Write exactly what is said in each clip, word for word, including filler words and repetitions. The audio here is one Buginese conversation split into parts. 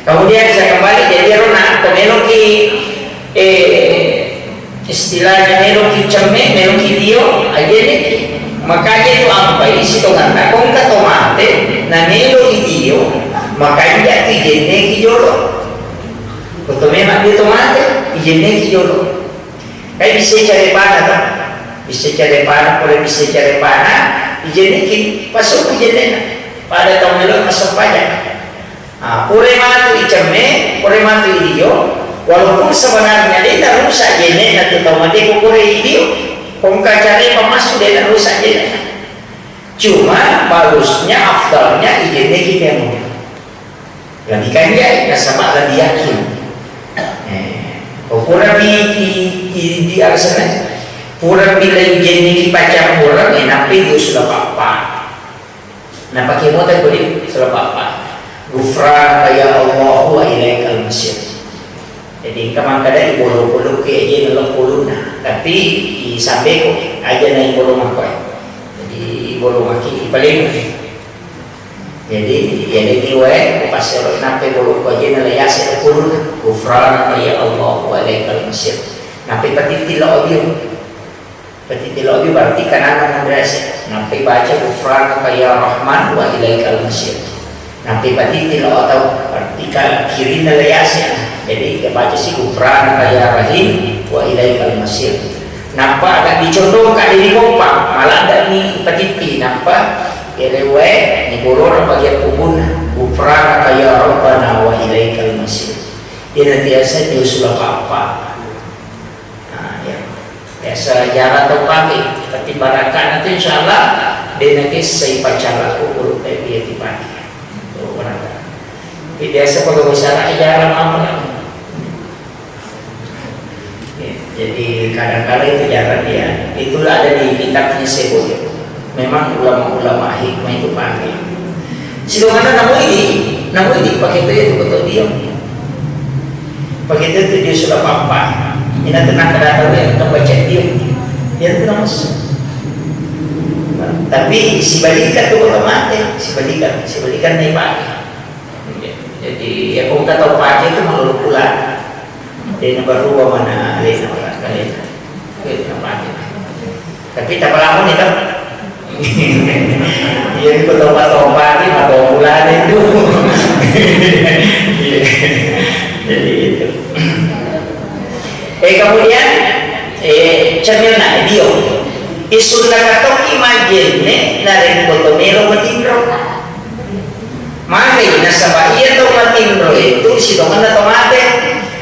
Kemudian saya kembali, jadi ro na, ko meloki, eh, istilahnya meloki cemme, meloki dio, ajenneki. Maka aja tu ampai sitonganna, ko engka to mate, na melo idio, maka iya tu ijenneki jolo. Ko to memang dio to mate, ijenneki jolo. Kai bisa carepana to, bisa carepana, pole bisa carepana, ijenneki, pasuku jennena. Pada tau melo massempajang. Ah, pura matu icemme, pura matu idio, walaupun sebenarnya de' narusak jennena tu tau mate ko pura idio, ko engka carepa massu de' narusak jennena. Cuma bagusnya, afdalnya ijenneki kemo. Lebih kanjai, nasaba lebih yakin. Eh, ko pura pi, i, i, di arsana, pura pi lagi jenneki pacappureng, eh, nappi dio sudah papa. Napake mota ko di sudah papa. Ghufranaka ya Allah wa ilaikal masir. Jadi engka mangkada ibolo-bolo ke aja nalong polona. Tapi isambeko aja na ibolo makoe. Jadi ibolo maki ipaleng. Jadi ya deni wae ko pas ero nape bolo ko aja nala yase polona. Ghufranaka ya Allah wa ilaikal masir. Nape patitti lo audio. Patitti lo audio berarti kananna munrese. Nape baca ghufranaka ya Rahman wa ilaikal masir. Nape patitti lo atau berarti ka kirinna la yase. Jadi ya baca si ghufranaka ya Rahim wa ilaikal masir. Nappa aga dicondong ka deni koppa, malah dani patitti, nappa Iyaleng wae ni bolona bagian kubunna, ghufranaka ya Rabbana wa ilaikal masir. Iyana tiasa josula pappa. Nah, ya. Biasa jarang tau pake, tapi barakana tu insyaallah de nakessai pacara kubur, eh, dia dipake. Tuh, barakana. Tapi biasa pegawai sara jarang apa lagi. Ya, jadi kadang-kadang itu jarang dia. Itu ada di kitabnya Sebo. Memang ulama-ulama hikmah itu pakai. Situ mana namu ini? Namu ini pakai itu ya, itu betul dia. Pakai itu, itu dia sudah papa. Ini tenang kada tahu yang terbaca dia. Ya itu nama. Tapi sibalikan tu kalau mati, sibalikan, sibalikan naik pakai. Jadi, ya, kong kata pake itu menurut pula. Dia nomor dua mana, dia nomor kali. Dia nomor pake. Tapi tak pernah ni tau. Iya, itu topa-topa ni, atau pula itu. Iya. Jadi itu. Eh, kemudian, eh, cemil na, dio. Isunna katoki majenne, narekko to melo matinro. Magai, nasaba iya tau matinro itu sitongenna tau mate.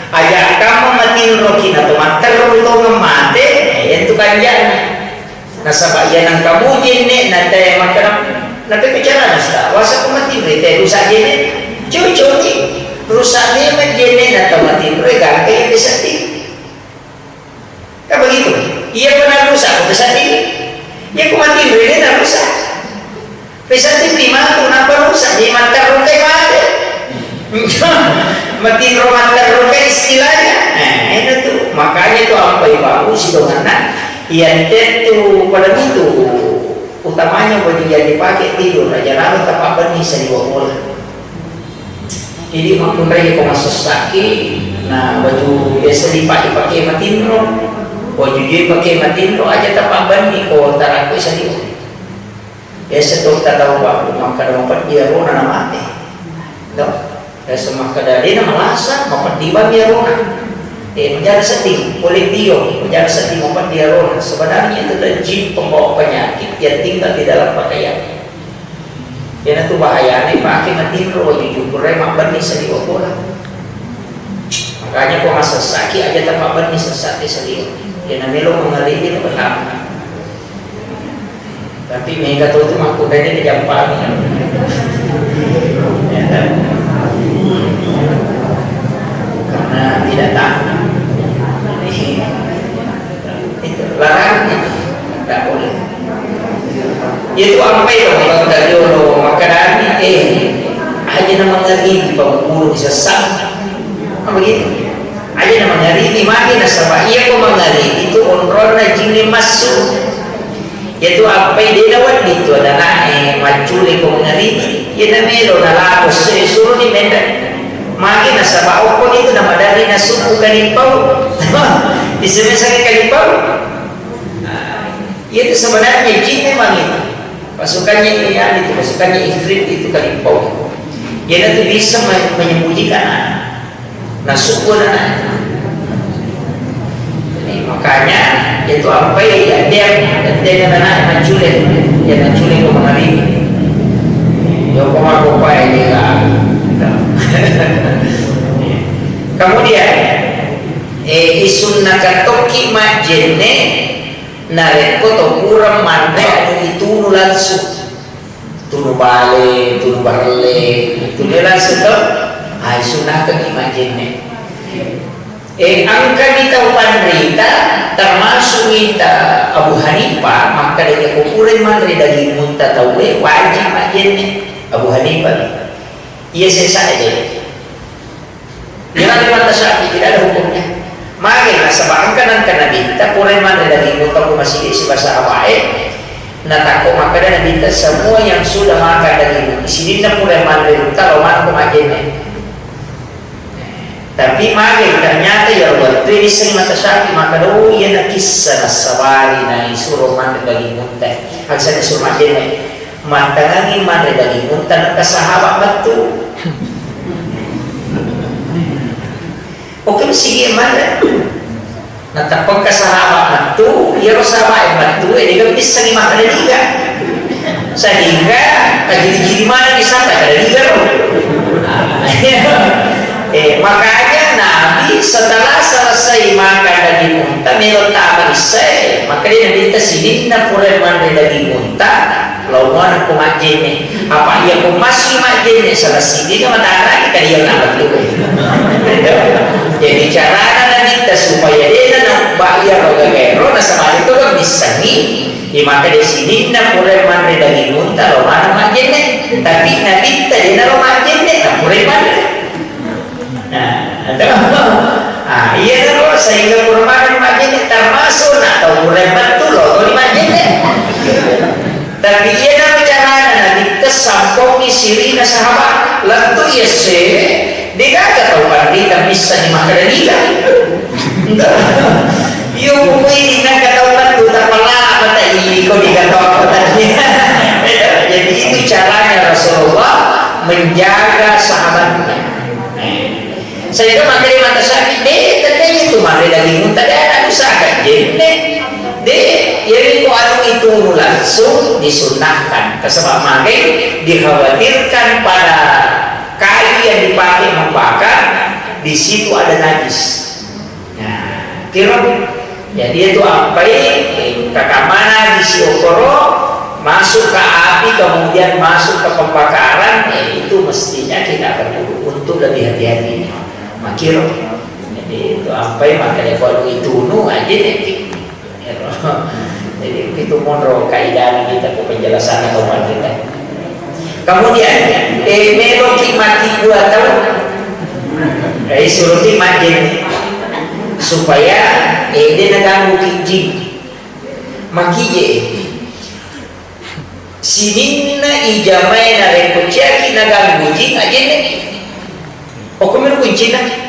Aja kamma matinro ki na to matterru tongeng mate, eh, iyantu kanja'na. Nasaba iya nengka mujenne na te makkeda, na te bicara nasta, wasa ko matinro te rusak jenne. Cucuki, rusak ni majenne na tau matinro, eh, gangka iya seddi. Kan begitu? Iya pernah rusak, ko pesan ini. Iya ko mati, ini na rusak. Pesan ini matu, kenapa rusak? Jadi matterrukai mate. Matinro matterrukai istilahnya. Nah, itu tuh. Makanya tuh apa ibu sidonganna. Iya tentu pada itu utamanya baju yang dipakai tidur. Raja Nabi tak apa nih seni bola. Jadi, makkunrai ko massessaki, na baju biasa dipa-, dipake matinro, baju je pake matinro, aja tapabbanni ko tarakkoi saliweng. Biasa to ta tau waktu makkada mapeddi arona na mate. To? Biasa makkada dena malasa, mapeddi banni arona. Eh, menjara sedih, boleh dio, menjara sedih mapeddi arona. Sebenarnya itu adalah jin pembawa penyakit yang tinggal di dalam pakaian. Iyanatu bahayana ipake matinro, waju jukure mabbenni saliweng bola. Makanya ko massessaki aja tapabbenni sessate saliweng. Iyana melo mangaleji na pertama. Tapi mega to tu makkudaini dijampangi. Ya kan? Karena tidak tahu. Itu larangan itu. Tidak boleh. Itu ampai to, kalau tadi lo makkadani, eh, aja na mangaribi, pamukuru bisa sang. Kan begitu. Aja na mangaribi, magi nasaba iya ko mangaribi itu onronna jinne massu. Iyatu ampai de' nawedding tu anana'e maccule ko mangaribi, iyana melo nalako se suroni menre. Magi nasaba okkoni tu namaderri nasubbu kalippau. Disemesangi kalippau. Nah, iyatu sebenarnya jin memang itu. Pasukannya ini, anu itu, pasukannya ifrit itu kalippau. Iyana tu bisa me-, menyembunyikan anak. Nasubbu anak. Jadi, makanya itu ampai ya, dia, dia anak maccule, dia maccule ko mangaribi. Yo ko mako pae dia. Kemudian, eh, isunnakang tokki majjenne narekko to pura manre anu itunu langsung. Tunu bale, tunu barelle, tunu langsung to. Ai sunnakeng majjenne. Eh, engkani tau panrita, termasuk ita Abu Hanifah, makkeda ko pura manre daging unta tauwe, wajib majjenne. Abu Hanifah. Iya sesa aja. Iyana mata Syafi'i, tidak ada hukumnya. Magi nasaba engka nangka Nabitta pura manre daging unta ko masigi sibawa sahabae, natakko makkeda Nabitta, semua yang sudah makan daging unta, sininna pura manre unta, lao maneng ko majjenne. Tapi magi ternyata iyaro wettue nissengi mata Syafi'i makkeda, oh, iyana kissa nassabari naisuro manre daging unta. Aksana isuro majjenne. Mattengngangi manre daging unta, nengka sahabat mettu. Oke, sigi manre. Nateppengka sahabat mettu, iyaro sahabat e mettu, eh, dega missengi makkeda niga. Sehingga tajiri-jiri maneng disapa kada niga ro. Eh, makanya Nabi setelah selesai makan daging unta, melo tama issae, makkeda Nabitta, sininna pura manre daging unta, lao maneng ko majjenne. Apa iya ko massu majjenne, salah sininna matara, kalian apa tu? Jadi carana Nabitta supaya dena na ba iya roga gaero, nasaba itu kan missengi, di maka di sininna pura manre daging unta, lao maneng majjenne. Tapi Nabitta dena lao majjenne, na pura manre. Nah, itu. Ah, iya, terus sehingga pura maneng majjenne, termasuk nak tau pura mettu lo, tau di majjenne. Tapi iya, namo carana Nabitta sampongi sirina sahabat, lettu iya sewe, degaga tau panrita missengi makkeda niga. Iyo, pokoknya ini nangka tau mettu, tapala mata iko di kata apa tadi. Jadi itu caranya Rasulullah menjaga sahabatnya. Sehingga makkeda mata Syafi'i, de, tette itu manre daging unta, de, ada usaha jenne. De, jadi ko anu itu langsung disunnahkan. Sebab magai dikhawatirkan pada kayu yang dipakai membakar, di situ ada najis. Nah, kira. Jadi itu ampai, eh, kakamana di siokoro, masuk ke api, kemudian masuk ke pembakaran, eh, itu mestinya kita berguru untuk lebih hati-hati. Makiro. Jadi itu ampai makanya kalau itu nu aja deh. Jadi itu monro kaidah kita ke penjelasan atau kita. Kemudian, eh, meloki mati dua tahun. Eh, suruhki majjenne supaya, eh, de naganggu ki jin. Makije sininna ijamae narekko ciaki naganggu jin, ajjenneki. Okko miro kuncinna.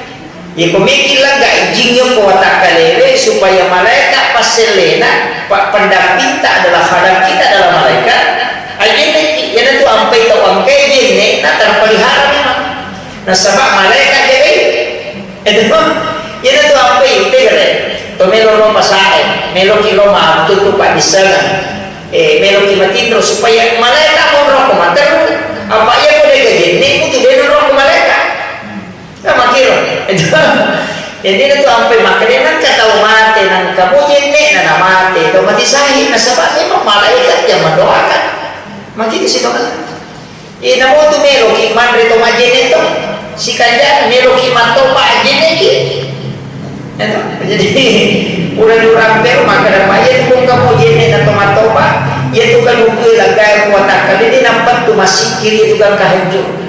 Iyako meki lagga jin yokko watakkalewe supaya malaeka passellena, pa-, pendampingta adalah khadam kita adalah malaikat, ajjenneki. Iyanatu ampai tau engkae jenne na terpelihara memang. Nasaba malaeka jagai. Itu, iyanatu ampai tegere. To melo ro pasae, meloki ro matuttu paddissengeng. Eh, meloki matinro supaya malaeka monro ko matteru. Apa iya ko de gajenne, mutu de nonro ko malaeka. Nah, makiro. Jadi, itu ampai makkeda nengka tau mate, nengka mo jenne, na, na mate, tau mati syahid, nasaba memang malaikat yang mendoakan. Makitu sih, teman. Eh, namo tu meloki manre to majjenne to. Sikanjana meloki mattoba ajjenneki. Itu. Jadi, pura durang pero makkeda pa, iya tu kamu jenne na to mattoba, iya tu kamu kue lagai kuatakka, jadi nampak tu masih kiri itu kan kahancur.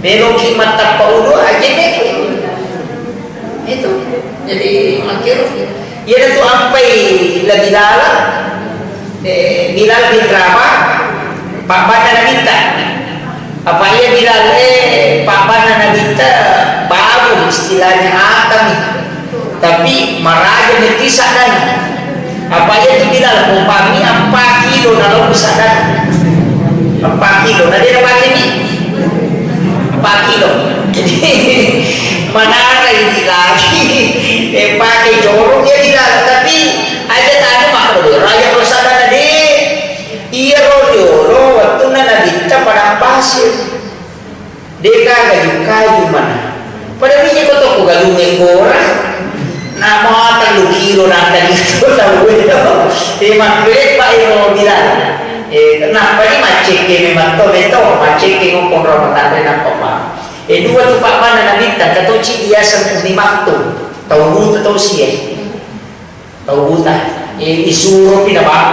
Meloki mattappa udu, ajjenneki. Itu. Jadi, makkiro. Iyanatu ampai lebih dalam. Eh, Bilal bin Rabah, pabbanna Nabitta. Apa iya Bilal, eh, pabbanna Nabitta, babu istilahnya Atami. Tapi maraja metti saddana. Apa iya tu Bilal, ko pami empat kilo na lo saddana. Empat kilo, na dia pakai ni? Empat kilo. Jadi, mana ada ini lagi? Eh, pakai jorong ya Bilal. Tapi, aja tadi mah, raja kalau saddana deh. Iyaro riolo wettunna Nabitta padang pasir. De' gaga kaju-kaju mana. Pada biji ko toko galungnge gora. Namo tellu kilo nangka itu tahu itu. Di makkeda iro bilang. Eh, kenapa ni maccekke memang to beto, maccekke ngoko Ramadan re napa pa. Eh, dua tu pabbanna Nabitta, katoci biasa Ummi Maktum. Tau buta tau sia. Tau buta, eh, isuropi na bang.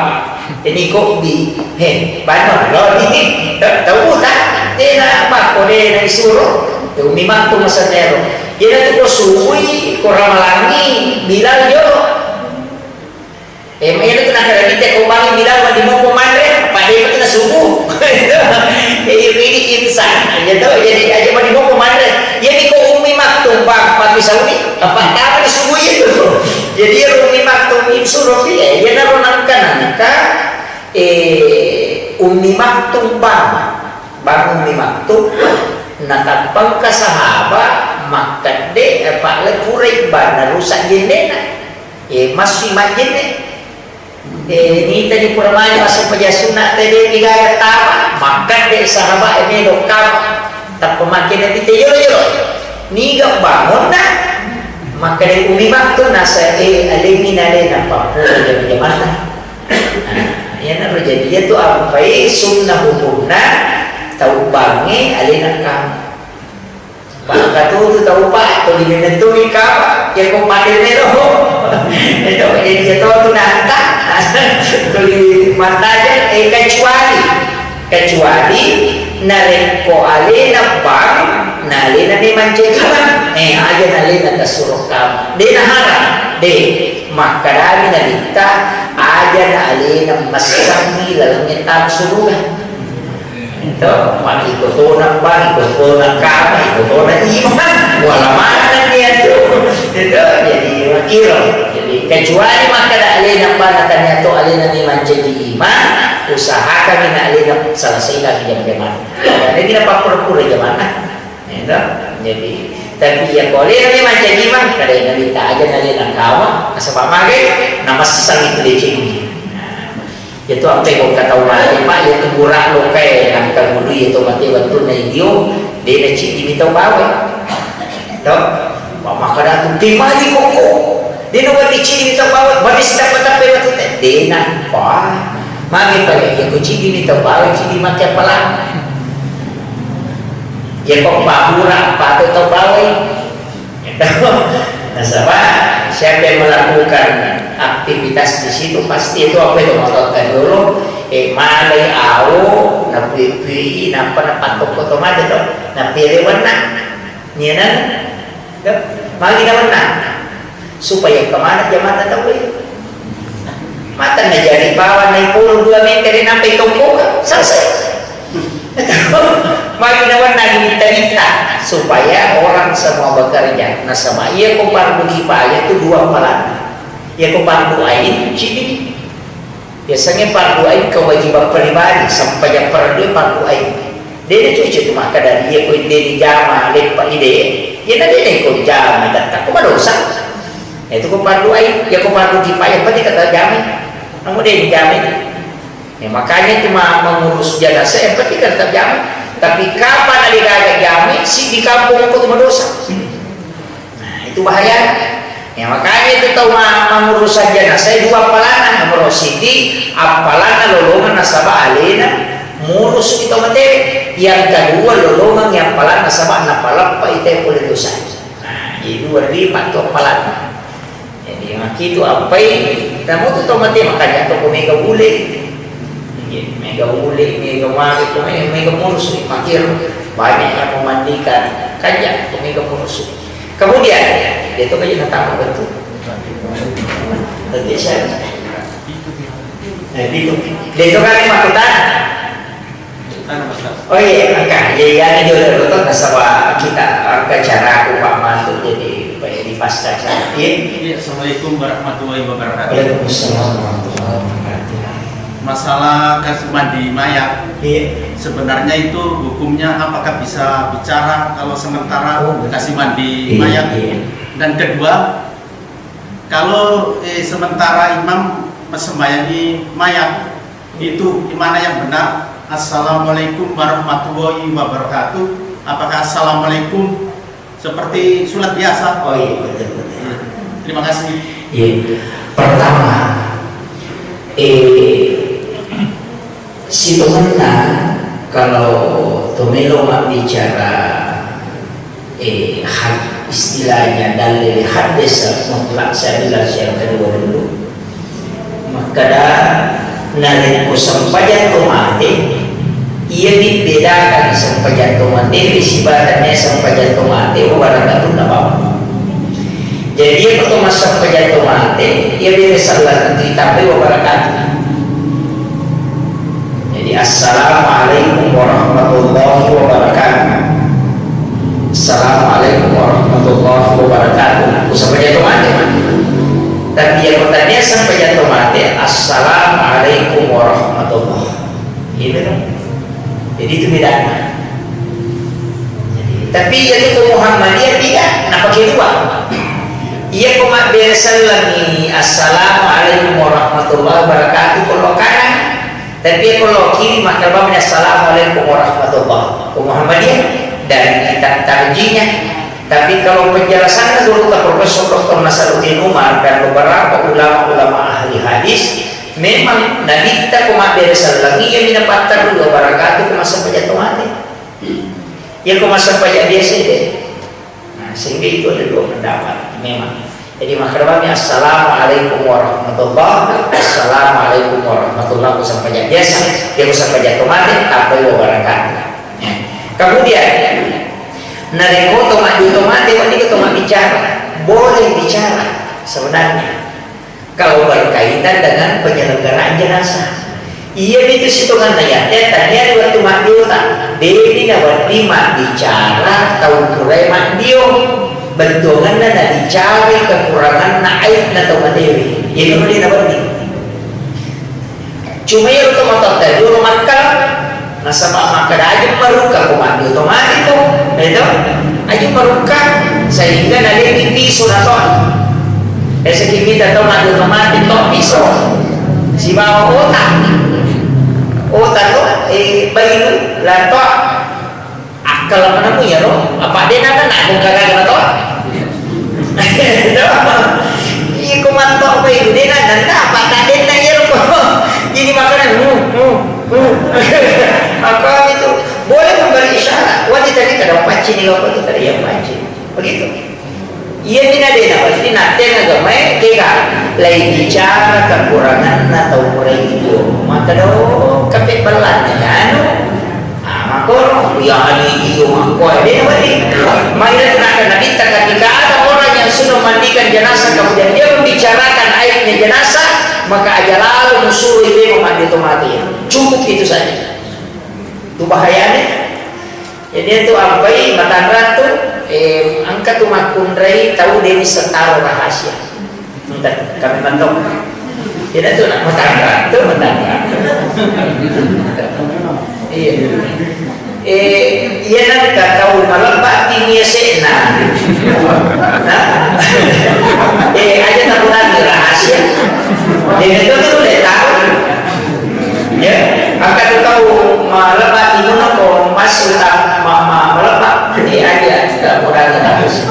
Ini kok di, he, bano, lo di, tau buta, eh, na bako de na isuro. Eh, Ummi Maktum masennero. Iyana tu ko subui, ko ramalangi, Bilal jolo. Eh, iyana tu nakada kita ko bangi Bilal mandi moko manre, pada itu na subuh. Eh, ini imsak. Jadi, jadi aja mandi moko manre. Jadi ko Ummi Maktum bang, pagi sauni. Apa tama di subuh itu? Jadi, iya Ummi Maktum ibsu ropi, eh, iya naro nangka, nangka, eh, Ummi Maktum bang. Bang Ummi Maktum, natappangka sahaba, makkedde, eh, pak le purai bang, narusak jennena. Eh, masui majjenne. Eh, nita di pura mani masuk pejasuna tede pigaga tama, makkedde sahaba, eh, melo kama. Tappa makkeda pite jolo-jolo. Niga bangonna? Makkeda Ummi Maktum nasa, eh, alemi nalena pappura jama-jamana. Nah, iyanaro jadi iya tu ampai sunnah hukumna tau bangnge alena kama. Maka tu, tu tau pa, tuli menentui kama, ya ko pada melo. Itu jadi ya tu tu nanta. Tuli mataja, eh, kecuali Kecuali narekko alena bang, na alena memang cekana, eh, aja na alena tasuro kama. De na haram, de. Makkedami Nabitta, aja na alena messangi laleng tama suruga. Itu, mak iko tona bang, iko tona kama, iko tona iman, wala mana dia tu. Itu, jadi makiro. Jadi, kecuali makkeda alena bang, akan tu alena memang jadi iman, usahakan na alena selesaikan jam-jamang. Jadi, napappura-pura jamana. Ya, toh? Jadi, tapi ya, ko alena memang caji mah, kada Nabitta aja nalena kama, nasaba magai, namessang itu decengi. Nah, itu ampe ko katau mate, Pak, itu burak lokai, nangka gudu itu mate wettunna idio, de na cidi mitau bawe. Toh? Maka datu, timali koko. Dena wedding cidi mitau bawang, wedding sitappa-tappai wettu te. Dena, wah. Magi pale, iya ko cidi mitau bawang, cidi make appalang. Iya ko pabura, patau tau bawang. Nasaba, siapa yang melakukan aktivitas di situ, pasti itu apa itu motor dulu, eh, malai awo, napui-pui, nampa napattokko to mate to, napire wenna. Nyenang, magi na mennang. Supaya kemana jamata tau e. Mata na jari bawang na ipolo dua meter, nampai tongkoka, selesai. Magi na mennang diminta-minta. Supaya orang semua bekerja. Nasaba iya ko fardu kifayah tu dua palan. Iya ko fardu ain, cidi. Biasanya fardu ain kewajiban pribadi, sempajang fardu fardu ain. Dena cucu tu makkeda iya ko dena jama leppa ide, iya na dena ko jama tetta ko madosa. Itu ko fardu ain, iya ko fardu kifayah, yang penting kata jama. Namu dena jama. Ya, makanya itu ma-, mengurus jenazah yang penting kata jama. Tapi kapan ada gaga jama, si di kampung ko tu madosa. Nah, itu bahaya. Ya, makanya itu tau ma-, mangurusan jenazah dua appalanna. Nomor siji, appalanna lolongan nasaba alena murus itu mate. Yang kedua, lolongan yang appalanna nasaba napaleppa ite pole dosa. Nah, jadi dua ribu tu appalanna. Jadi, makitu appai, namu tu tau mate, makanya tau ko mega bule. Iya, mega bule, mega mage, ko mega, mega murus, makir, banyak yang memandikan. Kanja, ko mega murus. Kemudian, dia tu kanja natama betul. Nanti saya. Jadi itu, dia itu kan yang makutan. Oh iya, angka. Ya, ya, ini juga betul, nasaba kita angka cara aku Pak Mantu jadi, Pak, jadi pasca cara. Iya. Iya, assalamualaikum warahmatullahi wabarakatuh. Waalaikumsalam warahmatullahi wabarakatuh. Masalah kasih mandi mayat. Iya. Sebenarnya itu hukumnya apakah bisa bicara kalau sementara Oh, kasih mandi iya, mayat? Iya. Dan kedua, kalau, eh, sementara imam mesembayangi mayat, itu gimana yang benar? Assalamualaikum warahmatullahi wabarakatuh. Apakah assalamualaikum seperti sulat biasa? Oh iya, betul, betul. Iya. Terima kasih. Iya. Pertama, eh, sitongenna kalau tomelo mabbicara Eh, had-, istilahnya dalil haddesa mutlak, saya bilang yang kedua dulu. Makkeda, narekko sempajang to mate, iya dibedakan sempajang to mate, sibatannya sempajang to mate, wabarakat tu na bawang. Jadi, iya ko to massempajang to mate, iya bere sallang tu ditambai wabarakat. Jadi, "Assalamualaikum warahmatullahi wabarakatuh. Assalamualaikum warahmatullahi wabarakatuh." Ku sempajang to mate. Tapi iya ko tania sempajang to mate, "Assalamualaikum warahmatullah." Gitu kan? Jadi itu bedanya. Jadi, tapi iya tu Muhammadiyah tidak, napake dua. Iya ko mabbere sallangi, "Assalamualaikum warahmatullahi wabarakatuh," ko lo kanan. Tapi iya ko lo kiri, makkeda bawang, "Assalamualaikum warahmatullah." Ko Muhammadiyah dari kitab tarjinya. Tapi kalau penjelasannya gurutta Profesor Doktor Nasaruddin Umar dan beberapa ulama-ulama ahli hadis, memang Nabitta ko mabbere sallang, iya mi napatterru, "Wabarakatuh," ko massempajang to mate. Iya ko massempajang biasa deh. Nah, sehingga itu ada dua pendapat memang. Jadi, makkeda bawang, "Assalamualaikum warahmatullah, assalamualaikum warahmatullah," ku sempajang biasa, dia ku sempajang to mate, tambai wabarakatuh. Ya. Kemudian, narekko to maddu to mate, wani ko to mabbicara, boleh bicara sebenarnya. Kalau berkaitan dengan penyelenggaraan jenazah. Iya, itu sitonganna ya. Eh, tania ri wettu maddiota. De'ni nawedding mabbicara tau purae maddio. Bettuanganna nabicarai kekuranganna, aibna tau matewe. Iya, itu dia nawedding. Cuma iyaro to matoatta dua makka. Nasaba makkeda, "Ajeng marukka ko maddu to mate ko." Eto? Ajeng marukka, sehingga nalengngi piso natoa. Esaki mita tau maddu to mate to piso. Sibawa ota. Ota to, eh, bainu, latoa. Akkala manamu iyaro, apa de nana nak buka gaga natoa? Iya, ko matto apa itu? Dia nanda, nanda apa? Tak ada nanda, iya, ko. Ini makanan, hmm, hmm, hmm. Apa itu? Boleh memberi isyarat. Wah, tadi kadang pancing nih, apa tuh? Tadi yang pancing. Begitu. Iya, ini ada yang apa? Ini nanti yang agama ya, kega. Lain bicara kekurangan atau kurang itu. Maka dong, kape belan, ya, anu. Ah, makkoro, ya, ali iyo, makko, de' nawedding. Maka itu nak Nabitta, ketika ada orang yang sudah memandikan jenazah, kemudian dia membicarakan aibnya jenazah, maka aja lalu musuh itu memandi to mate. Cukup itu saja. Itu bahayanya. Jadi itu ampai matanra tu, eh, engka tu makkunrai tau de' bisa tau rahasia. Entah, kami mantau. Tidak tu nak matanra, tu matanra. Iya. Eh, iya, nak tau malebba tini ya sena. Nah? Eh, aja tak kurang rahasia. Dia itu tu boleh tahu. Ya, maka tu tau malebba tini nak ko masuk tak ma-, ma-, malebba. Eh, aja tak kurang rahasia.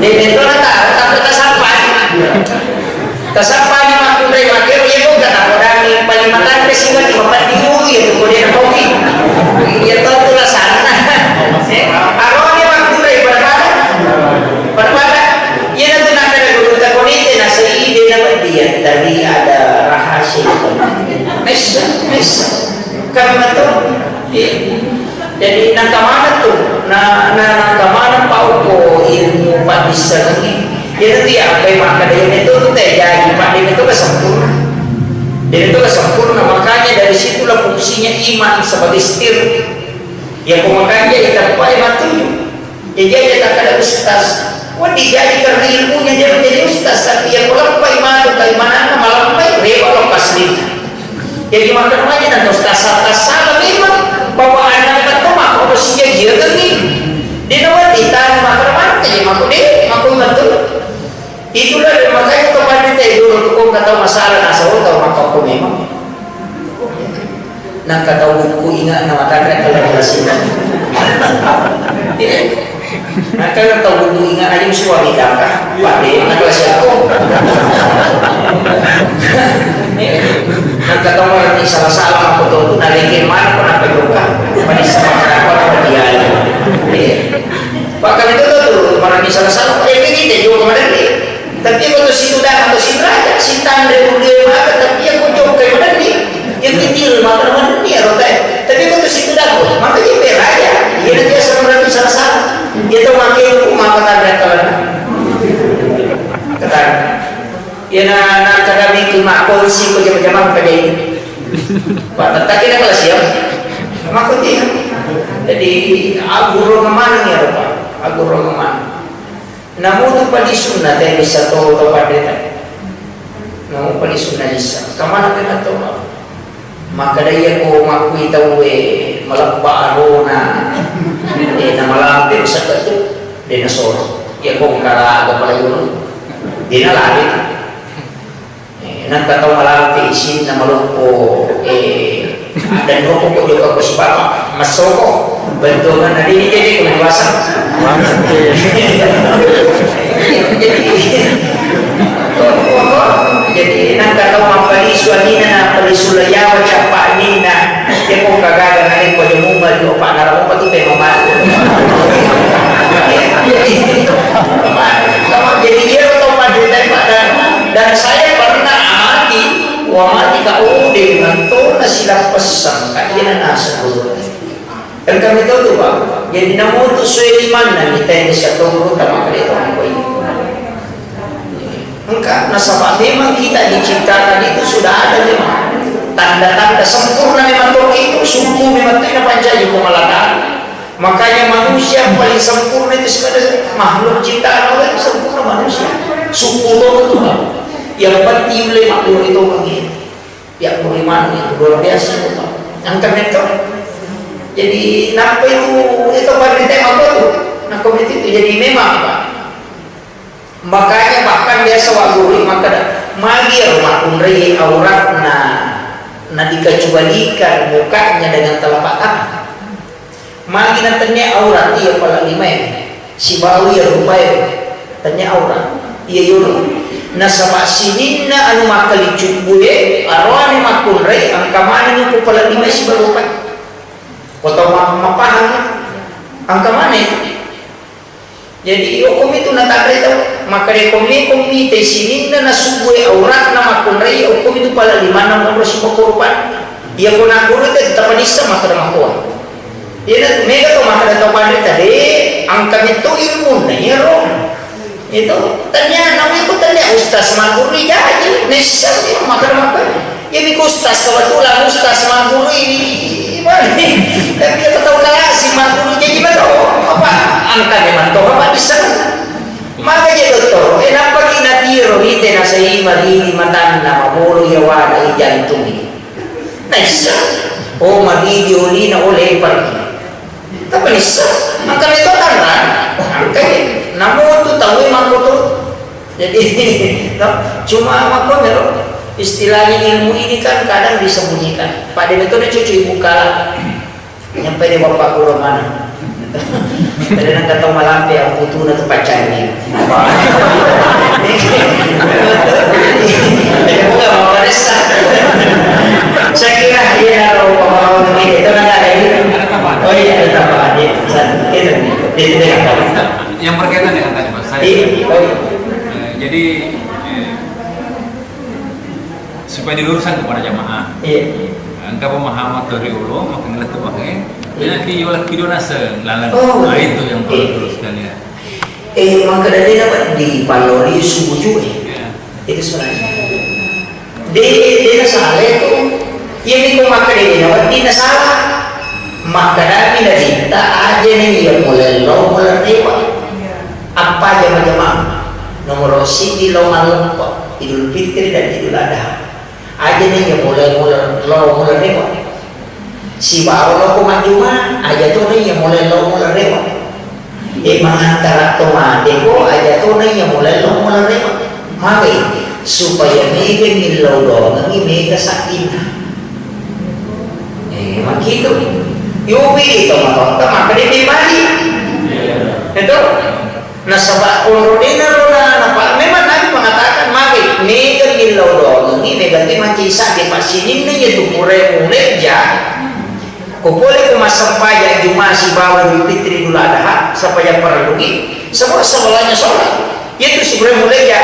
Dia itu nak tahu, tapi tak sampai. Tasappani makkunrai makkero, iya ko gana podangi paling matanre siwani mapeddi ulu iya tu ko de' napoki. Iya to tu lasanna. Eh, aroni makkunrai pada-pada. Pada-pada. Iya tu nakkeda gurutta ko nite nasai de' napeddi iya, tapi ada rahasia. Messa, messa. Kami mato. Iya. Jadi, nangka maneng tu, na, na, nangka maneng pa okko ilmu paddissengengnge. Iyanatu iya, apa makkeda iya meto tu teh jaji, padde meto ka sempurna. Jadi itu sempurna, makanya dari situlah fungsinya iman sebagai setir. Ya, ko makanja iteppai matuju. Jadi aja takkada ustaz, wedding jadi karena ilmunya dia menjadi ustaz, tapi ya ko leppai matu kaimananna, maleppai, rewa lo paslinna. Jadi makan aja dan ustaz salah memang bahwa anak itu maka harus dia jaga nih. Dia nama ditanya makan mana, jadi mako deh, mako betul. Itulah dia makanya kepada teh dulu tuh kok kata masalah nasa tahu maka aku memang. Nang kata buku ingat nama tanda kalau masih. Nang kata buku ingat aja suami kata, pada nang kelas aku. Nang kata orang ini salah-salah aku tahu tuh nalike mana pernah peluka. Pada sama apa dia. Bahkan itu tuh, marani salah-salah, eh, ini kita juga kemarin nih. Tapi aku tuh situ dah, atau si raja, si tanda dulu dia mata, tapi aku juga kemarin nih. Yang kecil, mata mana nih, ya, rotai. Tapi aku tuh situ dah, maka dia raja. Iya, nanti asal marani salah-salah. Dia tuh pakai aku, maka tanda kalau kata, ya, nah, nah, kata itu, mak, polisi, kau jam-jam apa dia ini? Pak, tak kira kalau siap. Maka dia. Jadi, aku roh kemana nih, ya, Pak? Aku roh kemana? Namu tu palisunna te bisa to to pandeta. Namu palisunna bisa. Kamana kena to? Maka dai ko makui tauwe malebba arona. Eh, na malampe usakka tu de nasoro. Iya ko karaga palayono. De nalari. Eh, nangka tau malampe isinna maloppo, eh, dan noko ko jokka ko sipapa, massoko, bentongan na dini jadi ko dewasa. Jadi, jadi nangka tau mappalisu anina na palisu layawa cappa anina, ya ko kagaga na ko jomuma ri opa na opa tu pe mama. Jadi dia tau pada dan saya pernah amati. Wa mati ka, oh, de mentona silappessang ka, iyana naseng guru. Engka metode, Pak. Jadi namotu sue limanna kita yang bisa tunggu tama kali tongkoi. Engka nasaba memang kita diciptakan itu sudah ada memang tanda-tanda sempurna memang tongkoi itu, suku memang tidak pancaji pemalataan. Makanya manusia paling sempurna itu sebenarnya makhluk ciptaan Allah itu sempurna manusia. Suku itu Tuhan. Yang penting oleh makhluk itu begini. Ya, bagaimana itu luar biasa itu, Pak. Yang keren itu. Jadi, kenapa itu, itu pada tema apa tuh? Nah, komite itu jadi memang, Pak. Makanya bahkan biasa wa guru maka da, magi ya rumah kunrai auratna, na dikecualikan mukanya dengan telapak tangan. Magi na tennia aurat iya pala limae, sibawa iya rupae, tennia aurat iya yolo. Nasaba sininna anu makkalicubbu e, aroane makkunrai, engka manenni ku pala limae sibawa rupae. Ko tau ma-, mapahang, engka maneng. Jadi, okkomi tu natanre tau, makkeda ko meko mitai sininna nasubue auratna makkunrai, okkomi tu pala limanna monro sipakorban. Iya ko nakkuro te tetap nissa makkeda makkoa. Iya na mega to makkeda tau panrita de, engka metto ilmunna iyaro. Itu tanya namanya ko tanya ustaz makkuro jaji, nissa makkeda makkoa. Iya, mi ku ustaz, kebetulan ustaz magurui, tapi iya tau kalasi maguru, jadi betul apa angka memang to apa bisa. Maka je dokter, eh, nappa ki natiro ite nasai maridi matanna, mabolo yawana, i jantung. Naissa, oh, maridi olina, oh, lepar. Tapi nissa, angka metto tanra, angka je. Namu tu tau mangko tu. Jadi, no, cuma makkonero, istilahnya ilmu ini kan kadang disembunyikan. Pada metode cucu ibu kala, nyampe di bapak guru mana. Jadi nang kata malampe yang butuh na tu pacarnya. Jadi bukan mau resa. Saya kira dia kalau mau itu nang ada ini. Oh iya, ada tambahan, iya. Itu, itu, itu. Yang berkaitan dengan tadi, Mas, saya, iya, oh, iya. Eh, jadi, eh, supaya diluruskan kepada jamaah. Iya. Engka pemahaman dari ulo, makin lettu pakai. Iya. Jadi yola kidona se lalang. Oh, nah, iya. Itu yang perlu, iya, terus sekalian. Eh, maka dari apa di Palori subuju, eh? Iya. Itu sebenarnya. De, de nasala tu. Iya mi ko makkeda de nawedding nasala. Makkedami Nabitta, aja na iya mulello mulerrewa. Apa jama-jama? Nomoro siddi lo malleppa, Idul Fitri dan Idul Adha. Aja na iya mulai muler-, lo mulerrewa. Sibawa lo ko majjuma, aja to na iya mulai lo mulerrewa. E, mangantara to mate ko, aja to na iya mulai lo mulerrewa. Magai, supaya mega millau doangengi mega saddinna. E, makitu. Yupi to matotta makkeda de mali. Itu. Nasaba onro dena rona napa memang Nabi mengatakan magai mega millau doangengi mega ti mancaji saddi, pasininna iya tu purai mulejja. Ko pole ko massempajang Juma sibawa Idul Fitri Idul Adha, sempajang parelluki, sebab sebelahnya sholat. Iya tu siburai mulejja,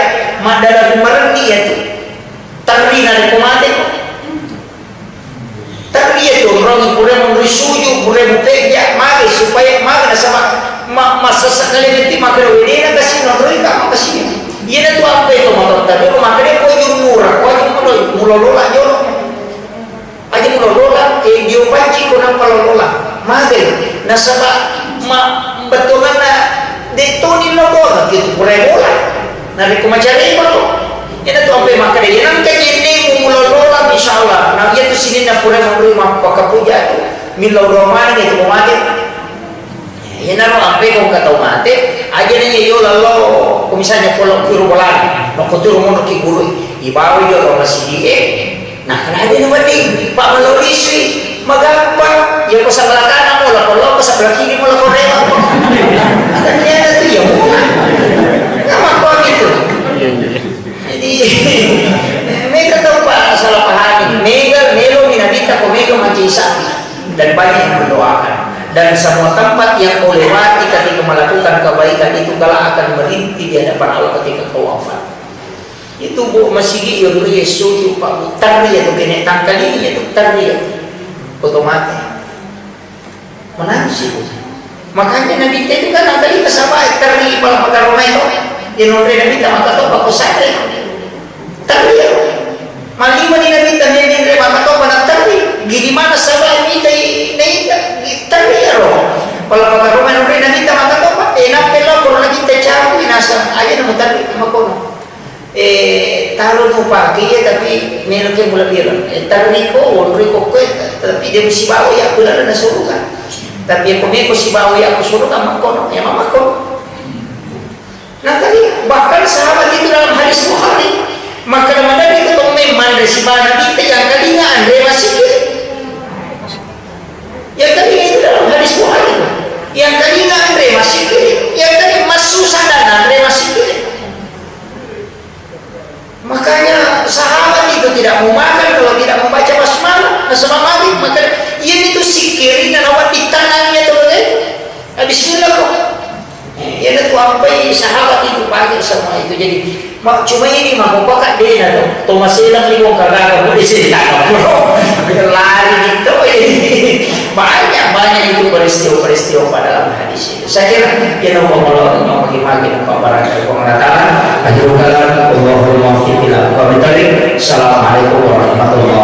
maddalari marenni iya tu. Terri narekko mate ko. Terri iya tu, onrongi pura monri sujud, pura mupejja, mage supaya mage nasaba ma-, massessa kale nanti makkeda wedena kasi nonroi ka makasini. Iya na tu ampe to motor tadi, makkeda ko jumura, ko jumura, mulolola jolo. Aja mulolola, eh, dio panci ko nampa lolola. Mage, nasaba ma-, bettuanna de toni lolola, gitu, pura bola. Narekko macareba ko. Iyana tu ampe makkeda, iya nengka jennemu mulolola, insyaallah. Nah, iya tu sininna pura monri mappakapuja tu, millau doa maneng itu mate. Iyanaro ampe ko engka tau mate, aja na iya yola lo, ko misalnya polo turu bolana, nokko turu monro ki gurui, ibawai jolo masigie, nah, kenapa ini wedding, Pak, melo lisui, magampang, ya ko sebelah kanan mo lako, lako sebelah kiri mo lako, rewa ko. Ternyata tu ya mula. Kan makko gitu. Jadi, mega tau pa salah pahami. Mega melo mi Nabitta ko mega majelis sapi. Dan banyak yang mendoakan. Dan semua tempat yang kau lewati ketika melakukan kebaikan itu kelak akan merintih di hadapan Allah ketika kau wafat. Itu bu masigi yang rie suju pak bu terri itu kene tangkali itu terri itu. Otomatis. Menangis itu. Makanya Nabitta itu kan angkali nasaba terri pala makaromai to. Yang nonre Nabitta maka to bako sare. Terri ya. Maliwa ni Nabitta nene re maka to pada terri. Gidi mana saba Nabitta i Nabitta terri ya ro. Pala makaromai nonre Nabitta maka to pak. Eh, nape lo ko Nabitta cabu nasa aja nemu terri makono. Eh, taro mupake iya, tapi melo ke mula bilang. Eh, taro niko, wonro iko kue, tapi dia mesti bawa ya, aku lalu nasuruh kan. Tapi aku meko si bawa ya, aku suruh kan, makkono, ya mama kono. Nah, tadi bahkan sahabat itu dalam hadis Bukhari, maka nama dari ketemu memang dari si Nabi itu yang tadinya Andre masih kiri. Yang tadinya itu dalam hadis Bukhari itu. Yang tadinya Andre masih kiri, yang tadi masuk dan Andre masih kiri. Makanya sahabat itu tidak mau makan kalau tidak membaca basmalah. Nasaba magi, maka iya itu sikkiri na nawa ditenangnya tuh, eh. Nah, bismillah kok. Eh, iya tu ampai sahabat itu pakai semua itu. Jadi, ma-, cuma ini mah kok kan dia tuh. Thomas Elang di bongkar raga, boleh sih ditangkap, bro. Lari gitu, ini. Banyak, banyak itu peristiwa-peristiwa pada dalam hadis. Saya kira, ya, nopo molo, nopo magi, nopo barang, nopo mengatakan, akhirul kalam, wallahul muwaffiq ila aqwamit thariq. Assalamualaikum warahmatullahi